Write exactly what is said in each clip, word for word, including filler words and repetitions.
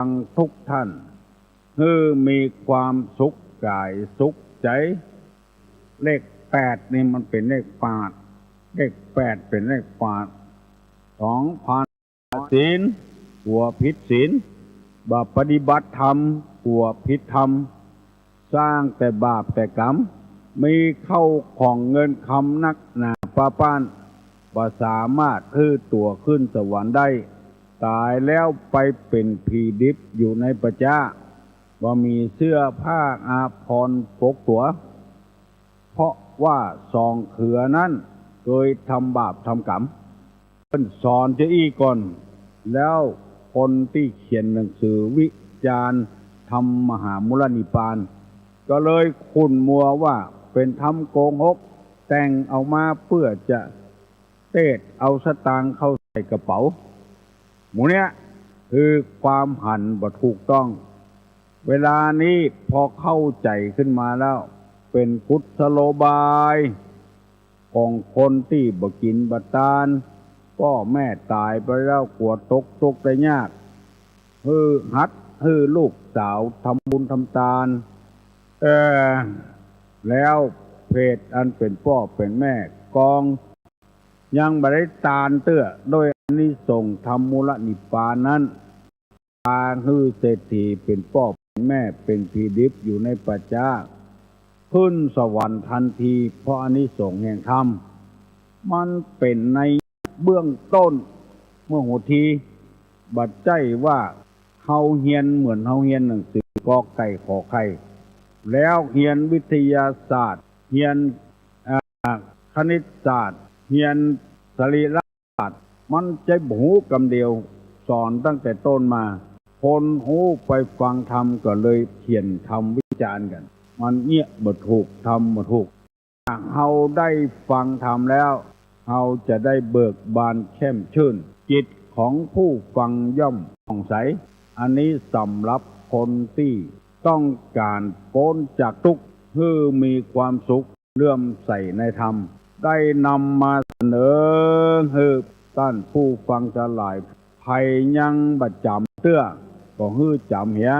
ฟังทุกท่าน หื้อมีความสุขก๋ายสุขใจ๋ เลขแปดนี่มันเป๋นเลขปาด เลขแปดเป๋นเลขปาด สองพัน ศีล กั๋วผิดศีล บ่ปฏิบัติธรรม กั๋วผิดธรรม สร้างแต่บาปแต่ก๋รรม มีข้าวของเงินคำนักหนาปาป้าน บ่สามารถหื้อตั๋วขึ้นสวรรค์ได้ ต๋ายแล้วไปเป๋นผีดิบอยู่ในป่าจ๊า บ่มีเสื้อผ้าอาภรณ์ปกตั๋ว เพราะว่าสองเขือนั้นเกยทำบาปทำก๋รรม เปิ้นสอนจาอี้ก่อน แล้วคนตี้เขียนหนังสือวิจารณ์ธรรมมหามูลนิพพาน ก็เลยขุ่นมัวว่าเป๋นธรรมโกหก แต่งออกมาเปื้อจะเตศเอาสตางค์เข้าใส่กระเป๋า หมู่เนี้ยคือความหันบ่ถูกต้อง เวลานี้พอเข้าใจ๋ขึ้นมาแล้ว เป๋นกุศโลบายของคนตี้บ่กิ๋นบ่ตาน ป้อแม่ต๋ายไปแล้วกั๋วตกตุ๊กข์ได้ยาก หื้อหัดหื้อลูกสาวทำบุญทำตาน เออ แล้วเพศอันเป๋นป้อเป๋นแม่กอง ยังบ่ได้ตานเตื้อ โดยอานิสงส์ธรรมมูลนิพพานนั้น พาหื้อเศรษฐีเป๋นป้อเป๋นแม่เป๋นผีดิบอยู่ในป่าจ๊า ขึ้นสวรรค์ทันที เพราะอานิสงส์แห่งธรรม มันเป๋นในเบื้องต้น เมื่อหัวที บ่ใจ้ว่าเฮาเฮียนเหมือนเฮาเฮียนหนังสือกอไก่ขอไข่ แล้วเฮียนวิทยาศาสตร์ เฮียน อ่า คณิตศาสตร์ เฮียนสรีรศาสตร์ มันใจ๊บ่ฮู้กำเดียว สอนตั้งแต่ต้นมา คนฮู้ไปฟังธรรมก็เลยเขียนธรรมวิจารณ์กั๋น มันเยียะบ่ถูก ทำบ่ถูก ถ้าเฮาได้ฟังธรรมแล้ว เฮาจะได้เบิกบานแช่มชื่น จิตของผู้ฟังย่อมผ่องใส อันนี้สำหรับคนตี้ต้องก๋านป๊นจากตุ๊กข์ หื้อมีความสุข เลื่อมใสในธรรม ได้นำมาเสนอหื้อต้านผู้ฟังตังหลาย ใผยังบ่จ๋ำเตื้อ ก็หื้อจ๋ำเหีย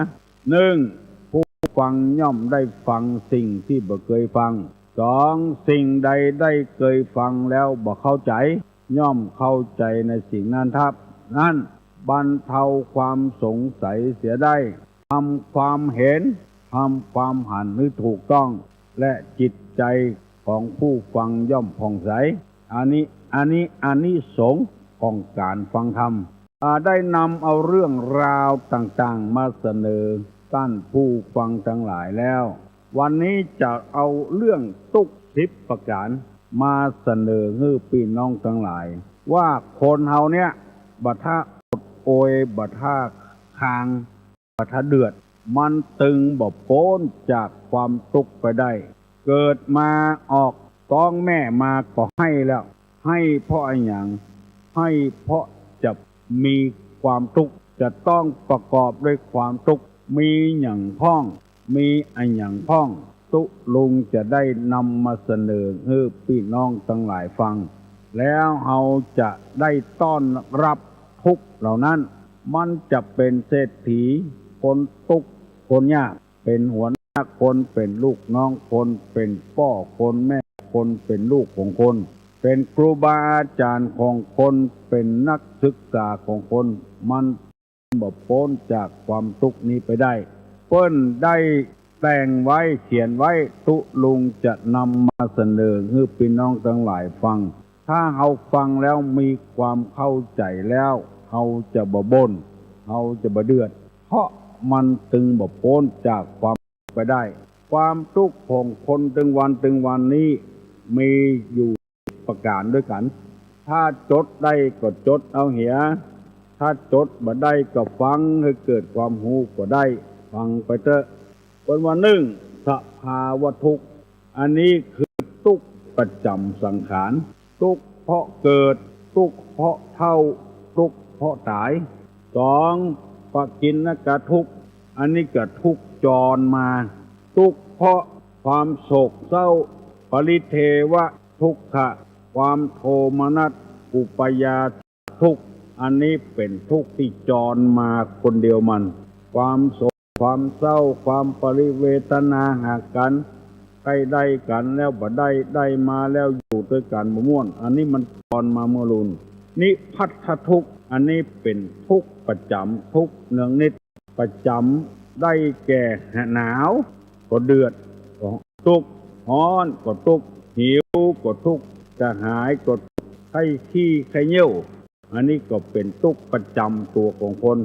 นึ่ง ผู้ฟังย่อมได้ฟังสิ่งตี้บ่เกยฟัง สอง สิ่งใดได้เกยฟังแล้วบ่เข้าใจ๋ ย่อมเข้าใจ๋ในสิ่งนั้นทับ นั้น บรรเทาความสงสัยเสียได้ ทำความเห็น ทำความหันหื้อถูกต้อง และจิตใจ๋ของผู้ฟังย่อมผ่องใส อันนี้ อันนี้อานิสงส์ของก๋านฟังธรรม อ่า ได้นำเอาเรื่องราวต่างๆ มาเสนอต้านผู้ฟังตังหลายแล้ว วันนี้จะเอาเรื่องตุ๊กข์สิบประก๋านมาเสนอหื้อปี้น้องตังหลาย ว่าคนเฮาเนี้ย บ่ถ้าอดโอย บ่ถ้าคาง บ่ถ้าเดือด มันตึงบ่ป๊นจากความตุ๊กข์ไปได้ เกิดมาออกต๊องแม่มาก็ไห้แล้ว ไห้เพราะอะหยัง ไห้เพราะจะมีความตุ๊กข์ จะต้องประกอบด้วยความตุ๊กข์ มีหยังพ่อง มีอะหยังพ่อง ตุ๊ลุงจะได้นำมาเสนอหื้อปี้น้องตังหลายฟัง แล้วเฮาจะได้ต้อนรับตุ๊กข์เหล่านั้น มันจะเป๋นเศรษฐี คนตุ๊กข์ คนยาก เป๋นหัวหน้าคน เป๋นลูกน้องคน เป๋นป้อคน แม่คน เป๋นลูกของคน เป๋นครูบาอาจ๋ารย์ของคน เป๋นนักศึกษาของคน มันบ่ป๊นจากความตุ๊กข์นี้ไปได้ เปิ้นได้แต่งไว้ เขียนไว้ ตุ๊ลุงจะนำมาเสนอหื้อปี้น้องตังหลายฟัง ถ้าเฮาฟังแล้วมีความเข้าใจ๋แล้ว เฮาจะบ่บ่น เฮาจะบ่เดือด เพราะมันตึงบ่ป๊นจากความไปได้ ความตุ๊กข์ของคนตึงวันตึงวันนี้มีอยู่ประก๋านด้วยกั๋น ถ้าจดได้ก็จดเอาเหีย ถ้าจดบ่ได้ก็ฟังหื้อเกิดความฮู้ก็ได้ ฟังไปเต๊อะ เปิ้นว่า นึ่ง สภาวะตุ๊กข์ อันนี้คือตุ๊กข์ประจ๋ำสังขาร ตุ๊กข์เพราะเกิด ตุ๊กข์เพราะเฒ่า ตุ๊กข์เพราะต๋าย สอง ปกิณณกทุกข์ อันนี้ก็ตุ๊กข์จรมา ตุ๊กข์เพราะความโศกเศร้า ปริเทวทุกขะ ความโทมนัส อุปายาสทุกข์ อันนี้เป๋นตุ๊กข์ตี้จรมาคนเดียวมัน ความโศก ความเศร้า ความปริเวทนา หักกั๋น ใค่ได้กั๋นแล้วบ่ได้ ได้มาแล้วอยู่ตวยกั๋นบ่ม่วน อันนี้มันผ่านมาเมื่อลุน นิพพัทธทุกข์ อันนี้เป๋นทุกข์ประจ๋ำ ทุกข์เนืองนิด ประจ๋ำ ได้แก่หนาวก็เดือด ก็ทุกข์ ฮ้อนก็ทุกข์ หิวก็ทุกข์ กระหายก็ทุกข์ ใค่ขี้ใค่เยี่ยว อันนี้ก็เป๋นตุ๊กข์ประจ๋ำตั๋วของคน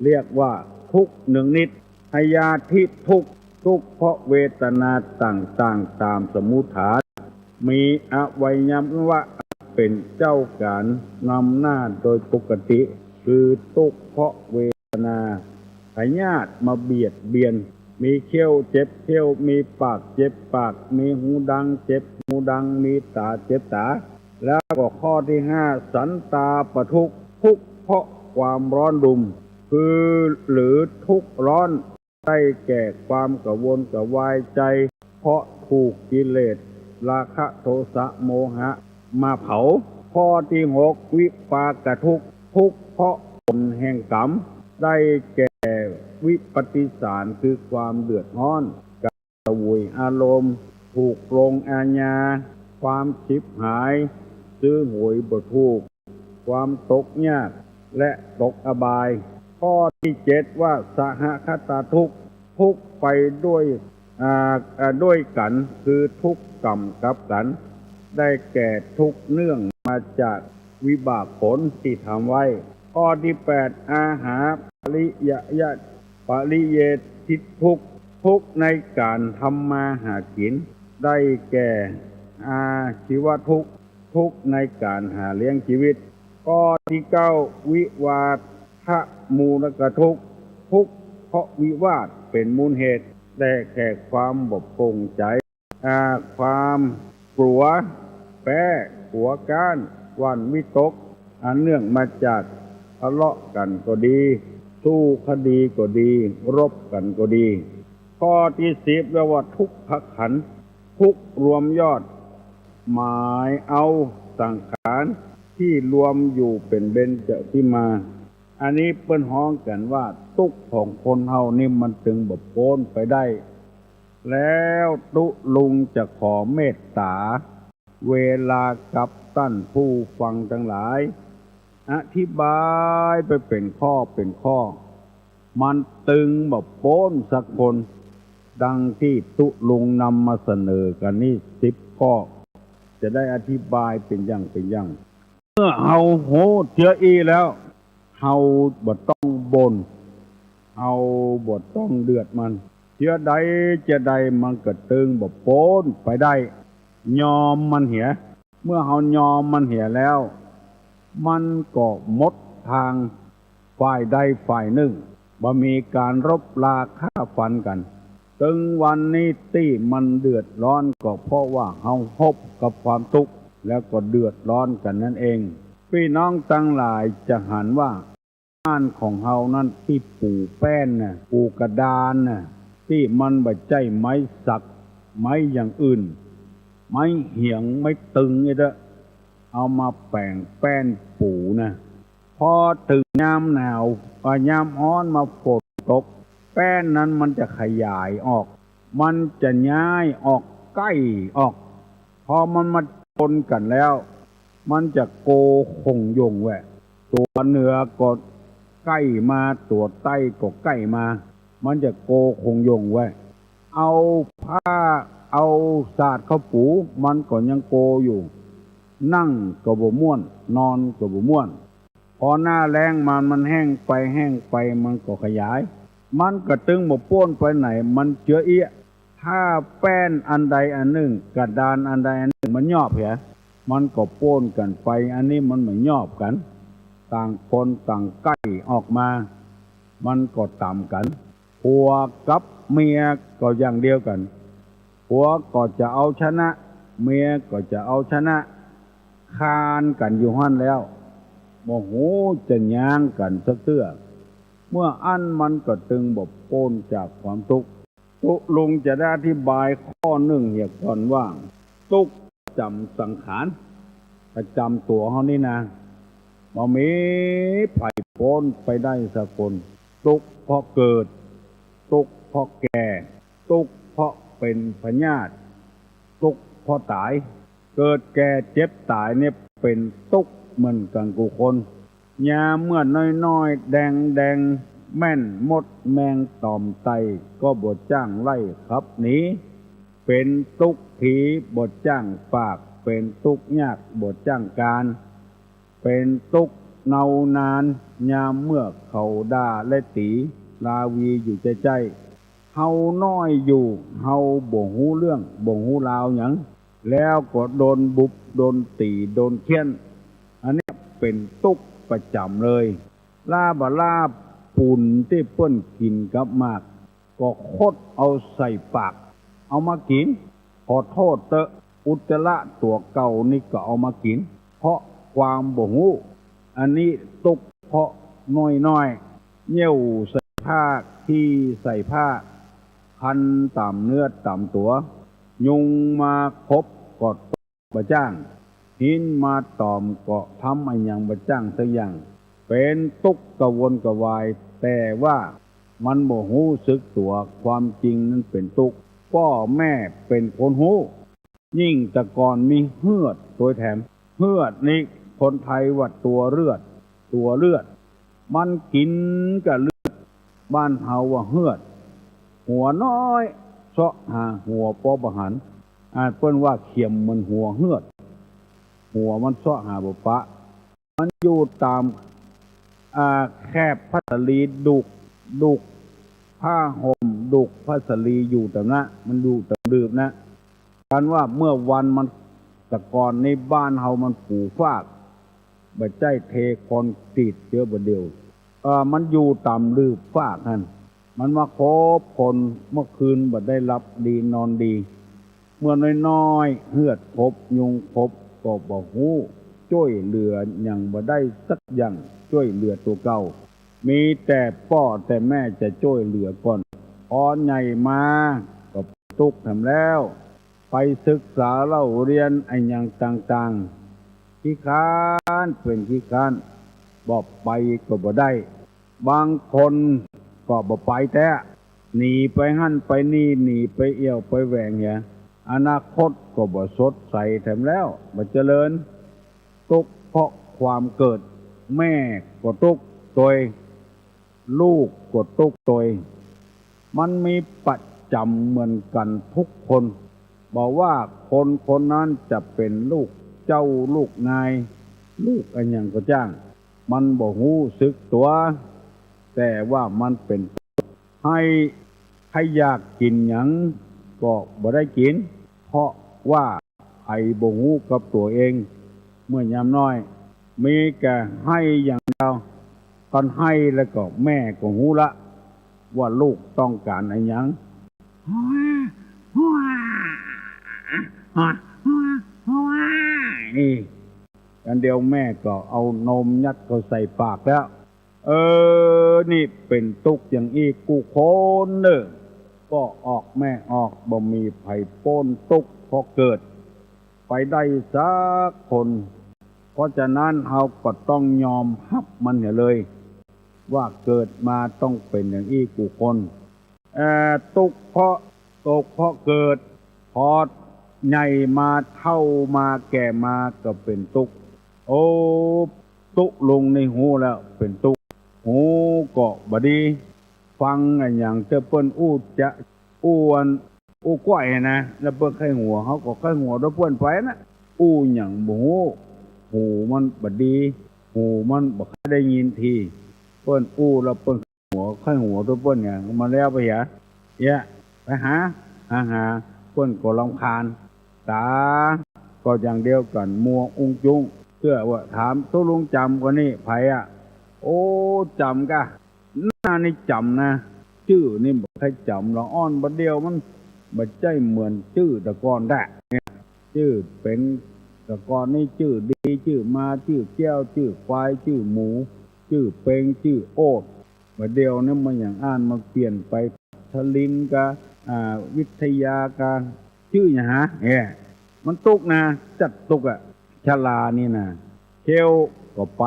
เรียกว่าทุกข์เนืองนิด พยาธิทุกข์ ทุกข์เพราะเวทนาต่างๆ ต๋ามสมมุฏฐาน มีอวัยวะเป๋นเจ้าก๋านนำหน้าโดยปกติ คือตุ๊กข์เพราะเวทนา พยาธิมาเบียดเบียน มีเขี้ยวเจ็บเขี้ยว มีปากเจ็บปาก มีหูดังเจ็บหูดัง มีต๋าเจ็บต๋า แล้วก็ข้อตี้ห้า สันตาปทุกข์ ทุกข์เพราะความร้อนรุ่ม คือหรือทุกข์ร้อน ได้แก่ความกระวนกระวายใจ๋ เพราะถูกกิเลส ราคะ โทสะ โมหะ มาเผา ข้อตี้หก วิปากทุกข์ ทุกข์เพราะผลแห่งกรรม ได้แก่วิปาติสาร คือความเดือดฮ้อน ก๋านเสวยอารมณ์ ถูกลงอาญา ความฉิบหาย ซื้อหวยบ่ถูก ความตกยาก และตกอบาย ข้อตี้เจ็ดว่า สหคตาทุกข์ ทุกข์ไปด้วย อ่า อ่า ด้วยกั๋น คือทุกข์ก๋ำกับกั๋น ได้แก่ทุกข์เนื่องมาจากวิบากผลตี้ทำไว้ ข้อตี้แปด อาหาปริยะ ปริเยทิทุกข์ ทุกข์ในก๋านทำมาหากิ๋น ได้แก่อาชีวทุกข์ ทุกข์ในก๋านหาเลี้ยงจีวิต ข้อตี้เก้า วิวาทมูลกทุกข์ ทุกข์เพราะวิวาทเป๋นมูลเหตุ ได้แก่ความบ่โป่งใจ๋ อ่า ความกลัวแป๊ กลัวก๊าน หวั่นวิตก อันเนื่องมาจากทะเลาะกั๋นก็ดี สู้คดีก็ดี รบกั๋นก็ดี ข้อตี้สิบเรียกว่าทุกขขันธ์ ทุกข์รวมยอด หมายเอาสังขารตี้รวมอยู่เป๋นเบญจทิมา อันนี้เปิ้นฮ้องกั๋นว่าตุ๊กข์ของคนเฮานี่มันตึงบ่ป๊นไปได้ แล้วตุ๊ลุงจะขอเมตต๋า เวลากับต้านผู้ฟังตังหลาย อธิบายไปเป๋นข้อเป๋นข้อ มันตึงบ่ป๊นสักคน ดังตี้ตุ๊ลุงนำมาเสนอกั๋นนี่สิบข้อ จะได้อธิบายเป๋นอย่างเป๋นอย่าง เมื่อเฮาฮู้เจื้ออี้แล้ว เฮาบ่ต้องบ่น เฮาบ่ต้องเดือดมัน เจื้อใดเจื้อใดมันก็ตึงบ่ป๊นไปได้ ยอมมันเหีย เมื่อเฮายอมมันเหียแล้ว มันก็หมดตาง ฝ่ายใดฝ่ายนึ่ง บ่มีก๋านรบราฆ่าฟันกั๋น ตึงวันนี้ตี้มันเดือดร้อนก็เพราะว่าเฮาฮบกับความตุ๊กข์ แล้วก็เดือดร้อนกั๋นนั้นเอง ปี้น้องตังหลายจะหันว่า บ้านของเฮานั้นตี้ปูแป้นน่ะ ปูกระดานน่ะ ตี้มันบ่ใจ้ไม้สัก ไม้อย่างอื่น ไม้เหียง ไม้ตึงอี้เต๊อะ เอามาแป๋งแป้นปูน่ะ พอเถิงยามหนาว อ่า ยามฮ้อนมาฝนตก แป้นนั้นมันจะขยายออก มันจะย้ายออกใก้ออก พอมันมาปนกั๋นแล้ว มันจะโกคงยงแวะ ตั๋วเหนือก็ใก้มา ตั๋วใต้ก็ใก้มา มันจะโกคงยงแวะ เอาผ้า เอาสาดเข้าปู มันก็ยังโกอยู่ นั่งก็บ่ม่วน นอนก็บ่ม่วน พอหน้าแล้งมา มันแห้งไป แห้งไป มันก็ขยาย มันก็ตึงบ่ป๊นไปไหน มันเจื้ออี้ ถ้าแป้นอันใดอันนึ่ง กระดานอันใดอันนึ่ง มันยอบเหีย มันก็ป๊นกั๋นไป อันนี้มันบ่ยอบกั๋น ต่างคนต่างใก้ออกมา มันก็ต่ำกั๋น ผัวกับเมียก็อย่างเดียวกั๋น ผัวก็จะเอาชนะ เมียก็จะเอาชนะ คานกั๋นอยู่หั้นแล้ว บ่ฮู้จะย้างกั๋นสักเตื้อ เมื่ออั้นมันก็ตึงบ่ป๊นจากความตุ๊กข์ ตุ๊ลุงจะได้อธิบายข้อนึ่งเหียก่อนว่า ตุ๊กข์ประจ๋ำสังขาร ประจ๋ำตั๋วเฮานี่นะ บ่มีใผป๊นไปได้สักคน ตุ๊กข์เพราะเกิด ตุ๊กข์เพราะแก่ ตุ๊กข์เพราะเป๋นพยาธิ ตุ๊กข์เพราะต๋าย เกิดแก่เจ็บต๋ายเนี่ยเป๋นตุ๊กข์เหมือนกั๋นกู้คน ยามเมื่อน้อยๆ แดงๆ แม่นมดแมงต่อมไต่ ก็บ่จ้างไล่ขับหนี เป๋นตุ๊กข์ผีบ่จ้างฝาก เป๋นตุ๊กข์ยากบ่จ้างก๋าน เป๋นตุ๊กข์เนาวนาน ยามเมื่อเขาด่าและตี๋ ราวีอยู่ใจ้ๆ เฮาน้อยอยู่ เฮาบ่ฮู้เรื่อง บ่ฮู้ราวหยัง แล้วก็โดนบุบ โดนตี๋ โดนเฆี่ยน อันเนี้ยเป๋นตุ๊กข์ประจ๋ำเลย ลาบ่าลา ปู๋นตี้เปิ้นกิ๋นกับหมาก ก็คดเอาใส่ปาก เอามากิ๋น ขอโต้ษเต๊อะ อุจจาระตั๋วเก่านี่ก็เอามากิ๋น เพราะความบ่ฮู้ อันนี้ตุ๊กข์เพราะน้อยๆ เยี่ยวใส่ผ้า ขี้ใส่ผ้า คันต๋ามเนื้อต๋ามตั๋ว ยุงมาขบก็บ่จ้าง หินมาต่อมก็ทำอะหยังบ่จ้างสักอย่าง เป๋นตุ๊กข์กระวนกระวาย แต่ว่ามันบ่ฮู้สึกตั๋ว ความจริงนั้นเป๋นตุ๊กข์ ป้อแม่เป๋นคนฮู้ ยิ่งแต่ก่อนมีเฮือดตวยแถม เฮือดนี่คนไทยว่าตั๋วเลือด ตั๋วเลือด มันกิ๋นกับเลือด บ้านเฮาว่าเฮือด หัวน้อย เซาะหาหัวปอบ่หัน อ่า เปิ้นว่าเขียมเหมือนหัวเฮือด หัวมันเซาะหาบ่ปะ มันอยู่ต๋าม อ่า แคบผ้าสาลี ดุก ดุกผ้าห่ม ดุกผ้าสาลีอยู่ต๋ามนั้น มันอยู่ต๋ามลืบนะ กันว่าเมื่อวันมัน แต่ก่อนนี้บ้านเฮามันปูฟาก บ่ใจ้เทคอนกรีตเจื้อบ่าเดี่ยว เอ่อ มันอยู่ต๋ามลืบฟากหั้น มันมาขบคน เมื่อคืนบ่ได้หลับดีนอนดี เมื่อน้อยๆ เฮือดขบยุงขบก็บ่ฮู้ จ้วยเหลือหยังบ่ได้สักอย่าง จ้วยเหลือตั๋วเก่า มีแต่ป้อแต่แม่จะจ้วยเหลือก่อน พอใหญ่มาก็ตุ๊กข์แถมแล้ว ไปศึกษาเล่าเฮียนอะหยังต่างๆ ขี้คร้านเป๋นขี้คร้าน บ่ไปก็บ่ได้ บางคนก็บ่ไปแต๊ หนีไปหั้นไปนี่ หนีไปเอี่ยวไปแหว่งเหีย อนาคตก็บ่สดใสแถมแล้ว บ่เจริญ ตุ๊กข์เพราะความเกิด แม่ก็ตุ๊กข์ตวย ลูกก็ตุ๊กข์ตวย มันมีประจ๋ำเหมือนกั๋นทุกคน บ่ว่าคนคนนั้นจะเป๋นลูกเจ้าลูกนาย ลูกอะหยังก็จ้าง มันบ่ฮู้สึกตั๋ว แต่ว่ามันเป๋น ไฮ่ ใค่อยากกิ๋นหยังก็บ่ได้กิ๋น เพราะว่าใผบ่ฮู้กับตั๋วเอง เมื่อยามน้อย มีแต่ไฮ่อย่างเดียว คันไฮ่แล้วก็แม่ก็ฮู้ละ ว่าลูกต้องก๋านอะหยัง นี่ อันเดียวแม่ก็เอานมยัดเข้าใส่ปากแล้ว เออ นี่เป๋นตุ๊กข์อย่างอี้กู้คนเน่อ ป้อออกแม่ออก บ่มีใผป๊นตุ๊กข์เพราะเกิดไปได้สักคน เพราะฉะนั้นเฮาก็ต้องยอมฮับมันเหียเลย ว่าเกิดมาต้องเป๋นอย่างอี้กู้คน เอ่อ ตุ๊กข์เพราะ ตุ๊กข์เพราะเกิด พอใหญ่มาเฒ่ามาแก่มาก็เป๋นตุ๊กข์ โอ้ ตุ๊ลุงนี่ฮู้แล้วเป๋นตุ๊กข์ หูก็บ่ดี ฟังอะหยังเตื้อเปิ้นอู้จะ อู้อัน อู้ก้อยนะ แล้วเปิ้นใค่หัว เฮาก็ใค่หัวตวยเปิ้นไปนะ อู้หยังบ่ฮู้ หูมันบ่ดี หูมันบ่ใค่ได้ยินที เปิ้นอู้แล้วเปิ้น หัวใค่หัวตวยเปิ้นเนี่ย มาแล้วไปเหีย เยียะ ไปหา หา หา เปิ้นก็รำคาญ ต๋าก็อย่างเดียวกั๋น มัวอุ้งจุ้ง เตื้อว่าถามตุ๊ลุงจ๋ำคนนี้ ใผอะ โอ้ จ๋ำกะ หน้านี่จ๋ำนะ จื้อนี่บ่ใค่จ๋ำ ละอ่อนบ่าเดี่ยวมันบ่ใจ้เหมือนจื้อแต่ก่อนแต๊ จื้อเป๋ง แต่ก่อนนี้จื้อดี จื้อม้า จื้อแก้ว จื้อควาย จื้อหมู จื้อเปง จื้อโอด บ่าเดี่ยวนี้มันอย่างอั้น มันเปลี่ยนไป ทลินกา อ่า วิทยากา จื้อหยังหา เอ้ย มันตุ๊กข์นะ จั๊ดตุ๊กข์อะ ชรานี่นะ เขี้ยวก็ไป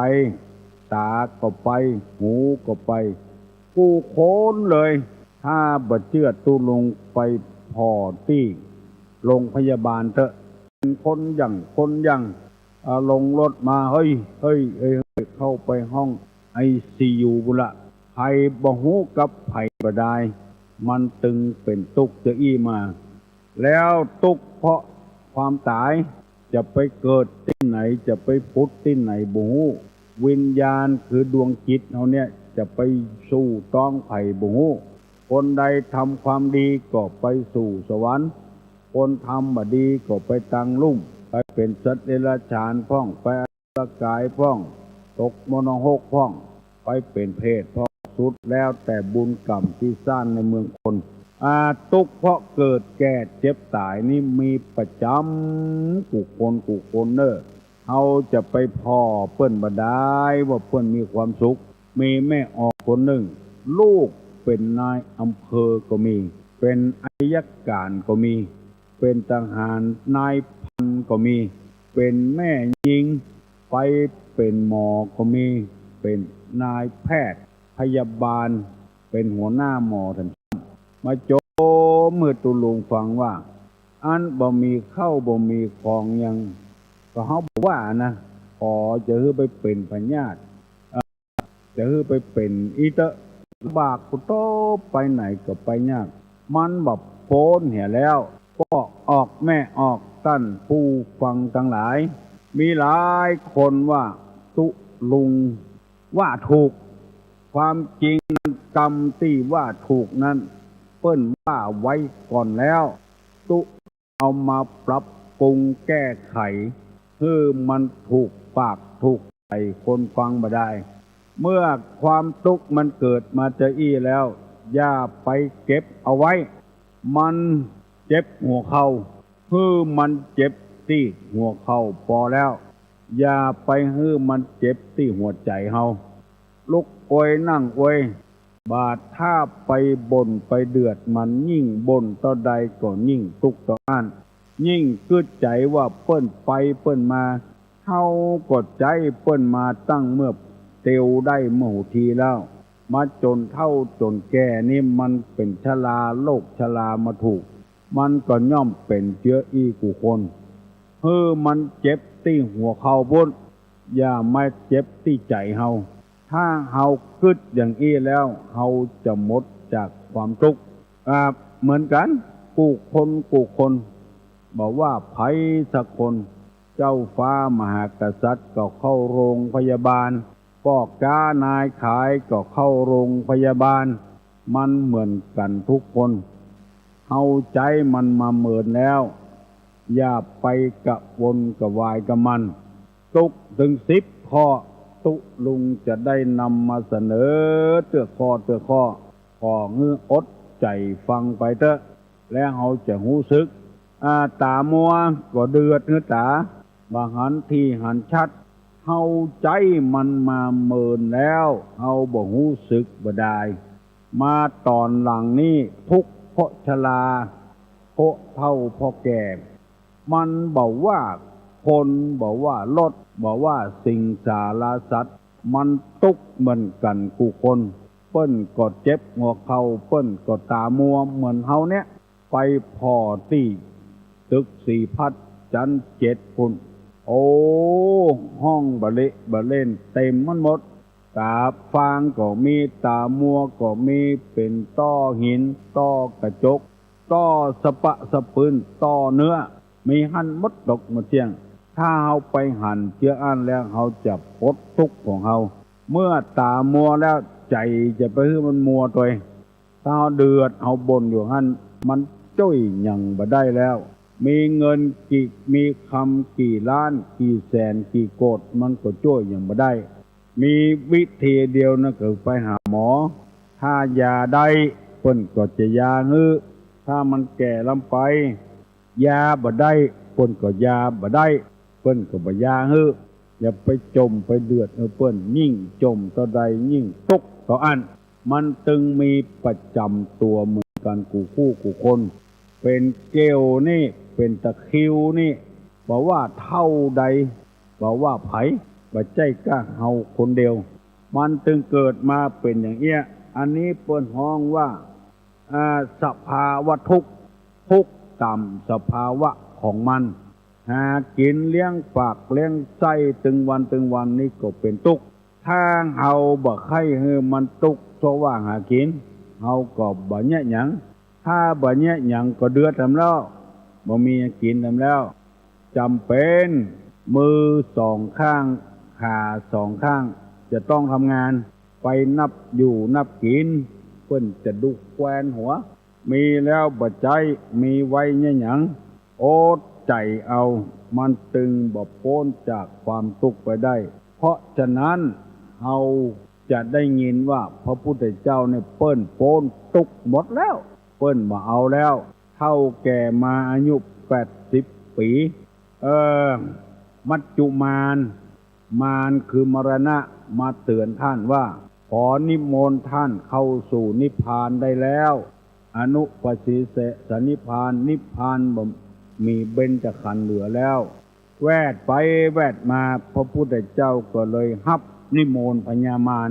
ต๋าก็ไป หูก็ไป กู้คนเลย ถ้าบ่เจื้อตุ๊ลุงไปผ่อตี้โรงพยาบาลเต๊อะ เป๋นคนหยั่งคนหยั่ง อ่า ลงรถมา เฮ้ย เฮ้ย เฮ้ย เฮ้ย เข้าไปห้องไอซียูปู้นละ ใผบ่ฮู้กับใผบ่ดาย มันตึงเป๋นตุ๊กจาอี้มา แล้วตุ๊กเพราะความต๋าย จะไปเกิดตี้ไหน จะไปผุดตี้ไหนบ่ฮู้ วิญญาณคือดวงจิตเฮาเนี่ย จะไปสู่ต๊องใผบ่ฮู้ คนใดทำความดีก็ไปสู่สวรรค์ คนทำบ่ดีก็ไปตังลุ่ม ไปเป๋นสัตว์เดรัจฉานพ่อง ไปอสุรกายพ่อง ตกมนรกพ่อง ไปเป๋นเปรตพ่อง สุดแล้วแต่บุญกรรมตี้สร้างในเมืองคน อ่า ตุ๊กเพราะเกิดแก่เจ็บต๋ายนี่มีประจ๋ำกู้คนกู้คนเน่อ เฮาจะไปผ่อเปิ้นบ่ดายว่าเปิ้นมีความสุข มีแม่ออกคนนึ่ง ลูกเป๋นนายอำเภอก็มี เป๋นอัยการก็มี เป๋นทหารนายพันก็มี เป๋นแม่ญิง ไปเป๋นหมอก็มี เป๋นนายแพทย์พยาบาล เป๋นหัวหน้าหมอแถม มาโจมหื้อตุ๊ลุงฟังว่า อันบ่มีข้าวบ่มีของหยัง ก็เฮาบ่ว่านะ ขอจะหื้อไปเป๋นพยาธิ เอ่อ จะหื้อไปเป๋นอี้เต๊อะ ลำบากกู้โต ไปไหนก็ไปยาก มันบ่ป๊นเหียแล้ว ป้อออกแม่ออก ต้านผู้ฟังตังหลาย มีหลายคนว่าตุ๊ลุง ว่าถูก ความจริงนั้นกำตี้ว่าถูกนั้น เปิ้นว่าไว้ก่อนแล้ว ตุ๊เอามาปรับปรุงแก้ไข หื้อมันถูกปากถูกใจ๋คนฟังบ่ดาย เมื่อความตุ๊กมันเกิดมาจาอี้แล้ว อย่าไปเก็บเอาไว้ มันเจ็บหัวเข่า หื้อมันเจ็บตี้หัวเข่าปอแล้ว อย่าไปหื้อมันเจ็บตี้หัวใจ๋เฮา ลุกอวยนั่งอวย บ่าถ้าไปบ่นไปเดือดมัน ยิ่งบ่นเต้าใดก็ยิ่งตุ๊กเต้าอั้น ยิ่งกึ๊ดใจ๋ว่าเปิ้นไปเปิ้นมา เฮาก็ใจ๊เปิ้นมาตั้งเมื่อเตียวได้เมื่อหูทีแล้ว มาจนเฒ่าจนแก่นี่มันเป๋นชรา โรคชรามาถูก มันก็ย่อมเป๋นเจื้ออี้กู้คน หื้อมันเจ็บตี้หัวเข่าปู้น อย่ามาเจ็บตี้ใจ๋เฮา ถ้าเฮากึ๊ดอย่างอี้แล้ว เฮาจะหมดจากความตุ๊กข์ อ่า เหมือนกั๋น กู้คนกู้คน บ่ว่าใผสักคน เจ้าฟ้ามหากษัตริย์ก็เข้าโรงพยาบาล ป้อก๊านายขายก็เข้าโรงพยาบาล มันเหมือนกั๋นทุกคน เฮาใจ๊มันมาเมินแล้ว อย่าไปกระวนกระวายกับมัน ตุ๊กตึงสิบข้อ ตุ๊ลุงจะได้นำมาเสนอเตื้อข้อเตื้อข้อ ขอหื้ออดใจ๋ฟังไปเต๊อะ แล้วเฮาจะฮู้สึก อ่า ต๋ามัวก็เดือดหื้อต๋า บ่หันตี้หันชัด เฮาใจ๊มันมาเมินแล้ว เฮาบ่ฮู้สึกบ่ดาย มาต๋อนหลังนี้ทุกข์เพราะชรา เพราะเฒ่าเพราะแก่ มันบ่ว่าคน บ่ว่ารถ บ่ว่าสิ่งสาราสัตว์ มันตุ๊กข์เหมือนกั๋นกู้คน เปิ้นก็เจ็บหัวเข่า เปิ้นก็ต๋ามัวเหมือนเฮาเนี่ย ไปผ่อตี้ตึกศรีพัฒน์จั๊นเจ็ดปู้น โอ้ ห้องบ่าเละบ่าเล่นเต็มมันหมด ต๋าฟางก็มี ต๋ามัวก็มี เป๋นต้อหิน ต้อกระจก ต้อสะปะสะปืน ต้อเนื้อ มีหั้นหมดตกหมดเสี้ยง ถ้าเฮาไปหันเจื้ออั้นแล้ว เฮาจะป๊นตุ๊กข์ของเฮา เมื่อต๋ามัวแล้ว ใจ๋จะไปหื้อมันมัวตวย ถ้าเฮาเดือดเฮาบ่นอยู่หั้น มันจ้วยหยังบ่ได้แล้ว มีเงินกี่ มีคำกี่ล้าน กี่แสน กี่โกด มันก็จ้วยหยังบ่ได้ มีวิธีเดียวนั่นก็ไปหาหมอ ถ้ายาได้ เปิ้นก็จะยาหื้อ ถ้ามันแก่ล้ำไป ยาบ่ได้ เปิ้นก็ยาบ่ได้ เปิ้นก็บ่ยาหื้อ อย่าไปจ่มไปเดือดหื้อเปิ้น ยิ่งจ่มเต้าใดยิ่งตุ๊กข์เต้าอั้น มันตึงมีประจ๋ำตั๋วเหมือนกั๋นกู้คู่กู้คน เป๋นเกลียวนี่ เป๋นตะคริวนี่ บ่ว่าเฒ่าใด บ่ว่าใผ บ่ใจ้ก้าเฮาคนเดียว มันตึงเกิดมาเป๋นอย่างเอี้ย อันนี้เปิ้นฮ้องว่า อ่า สภาวะทุกข์ ทุกข์ต๋ามสภาวะของมัน หากิ๋นเลี้ยงปากเลี้ยงไส้ตึงวันตึงวันนี่ก็เป๋นตุ๊กข์ ถ้าเฮาบ่ใค่หื้อมันตุ๊กข์เซาะหากิ๋น เฮาก็บ่เยียะหยัง ถ้าบ่เยียะหยังก็เดือดแถมแล้ว บ่มีหยังกิ๋นแถมแล้ว จ๋ำเป๋น มือสองข้าง ขาสองข้าง จะต้องทำงาน ไปนับอยู่นับกิ๋น เปิ้นจะดุแควนหัว มีแล้วบ่ใจ๊ มีไว้เยียะหยัง อดใจ๋เอา มันตึงบ่ป๊นจากความตุ๊กข์ไปได้ เพราะฉะนั้น เฮาจะได้ยินว่าพระพุทธเจ้าเนี่ยเปิ้นป๊นตุ๊กข์หมดแล้ว เปิ้นบ่เอาแล้ว เฒ่าแก่มาอายุแปดสิบปี๋ เออ มัจจุมาน มานคือมรณะ มาเตื๋อนต้านว่า ขอนิมนต์ต้านเข้าสู่นิพพานได้แล้ว อนุปาทิเสสนิพพาน นิพพานบ่มีเบญจขันธ์เหลือแล้ว แวดไปแวดมา พระพุทธเจ้าก็เลยฮับนิมนต์พญามาร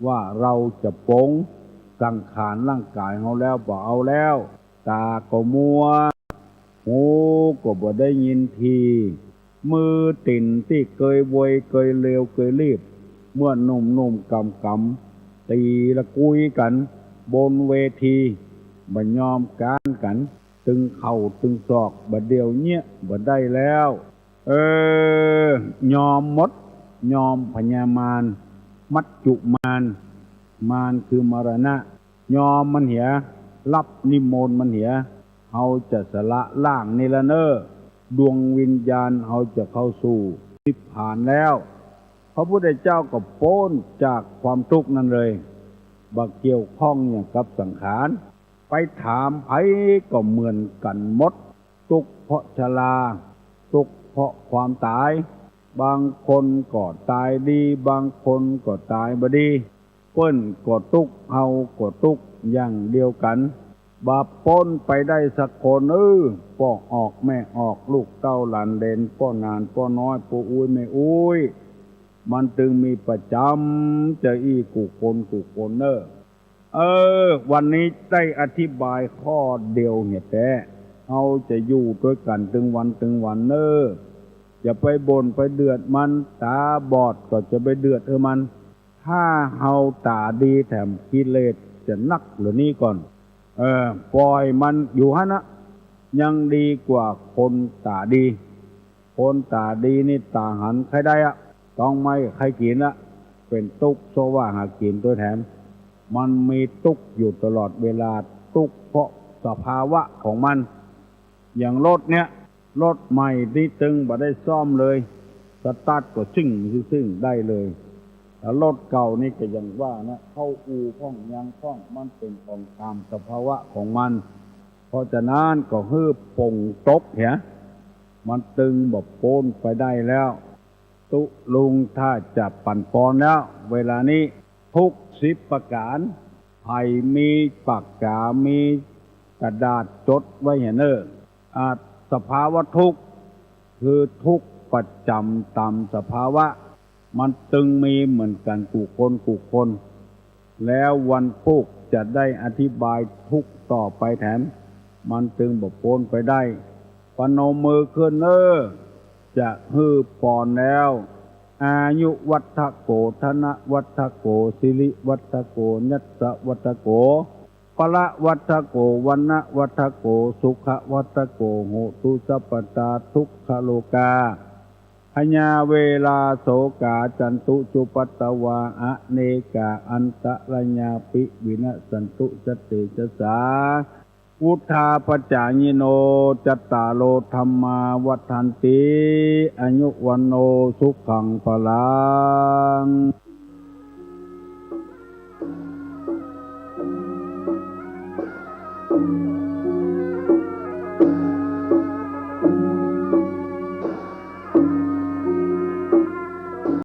ว่าเฮาจะปลงสังขารร่างก๋ายเฮาแล้ว บ่เอาแล้ว ต๋าก็มัว หูก็บ่ได้ยินที มือตี๋นตี้เกยเวยเกยเลวเกยลีบ เมื่อหนุ่มๆ ก๋ำๆ ตี๋ละกุยกั๋นบนเวที บ่ยอมก๊านกั๋น ตึงเข่าตึงศอก บ่าเดี่ยวเยียะบ่ได้แล้ว เออ ยอมหมด ยอมพญามาร มัจจุมาน มานคือมรณะ ยอมมันเหีย ฮับนิมนต์มันเหีย เฮาจะสละร่างนี้ละเน่อ ดวงวิญญาณเฮาจะเข้าสู่นิพพานแล้ว พระพุทธเจ้าก็ป๊นจากความตุ๊กข์นั้นเลย บ่เกี่ยวข้องหยังกับสังขาร ไปถามใผก็เหมือนกั๋นหมด ตุ๊กข์เพราะชรา ตุ๊กข์เพราะความต๋าย บางคนก็ต๋ายดี บางคนก็ต๋ายบ่ดี เปิ้นก็ตุ๊กข์ เฮาก็ตุ๊กข์อย่างเดียวกั๋น บ่ป๊นไปได้สักคน เออ ป้อออกแม่ออก ลูกเต้าหลานเหลน ป้อหนานป้อน้อย ป้ออุ๊ยแม่อุ๊ย มันตึงมีประจ๋ำจาอี้กู้คนกู้คนเน่อ เออ วันนี้ได้อธิบายข้อเดียวเหียแต๊ เฮาจะอยู่ตวยกั๋นตึงวันตึงวันเน่อ อย่าไปบ่นไปเดือดมัน ต๋าบอดก็จะไปเดือดหื้อมัน ถ้าเฮาต๋าดีแถม กิเลสจะนักเหลือนี้ก่อน เออ ป่อยมันอยู่หั้นนะ ยังดีกว่าคนต๋าดี คนต๋าดีนี่ต๋าหันใค่ได้อะ ต้องไม่ใค่กิ๋นละ เป๋นตุ๊กข์เซาะหากิ๋นตวยแถม มันมีตุ๊กข์อยู่ตลอดเวลา ตุ๊กข์เพราะสภาวะของมัน อย่างรถเนี่ย รถใหม่นี่ตึงบ่ได้ซ่อมเลย สตาร์ทก็ซึ่งซึ่งได้เลย แล้วรถเก่านี่ก็อย่างว่านะ เข้าอู่พ่องยังพ่อง มันเป๋นของต๋ามสภาวะของมัน เพราะฉะนั้นก็หื้อปลงตกเหีย มันตึงบ่ป๊นไปได้แล้ว ตุ๊ลุงถ้าจะปั่นปอนแล้ว เวลานี้ ทุกข์สิบประก๋าน ใผมีปากก๋า มีกระดาษจดไว้เหียเน่อ อ่า สภาวะทุกข์ คือทุกข์ประจ๋ำต๋ามสภาวะ มันตึงมีเหมือนกั๋นกู้คนกู้คน แล้ววันพูกจะได้อธิบายทุกข์ต่อไปแถม มันตึงบ่ป๊นไปได้ ปนมมือขึ้นเน่อ จะหื้อปอนแล้ว อายุวัฑฒโข ธนวัฑฒโข สิริวัฑฒโข ยัสสวัฑฒโข พละวัฑฒโข วรรณวัฑฒโข สุขวัฑฒโข โหตุสัพพทา ทุกขโรคา พยาเวราโสกา จันตุจุปัตตวา อเนกาอันตรายาปิ วินัสสันตุสัตเตจสา วุฑฒาปจายิโน จัตตาโรธัมมา วัฑฒันติ อายุ วัณโณ สุขัง พลัง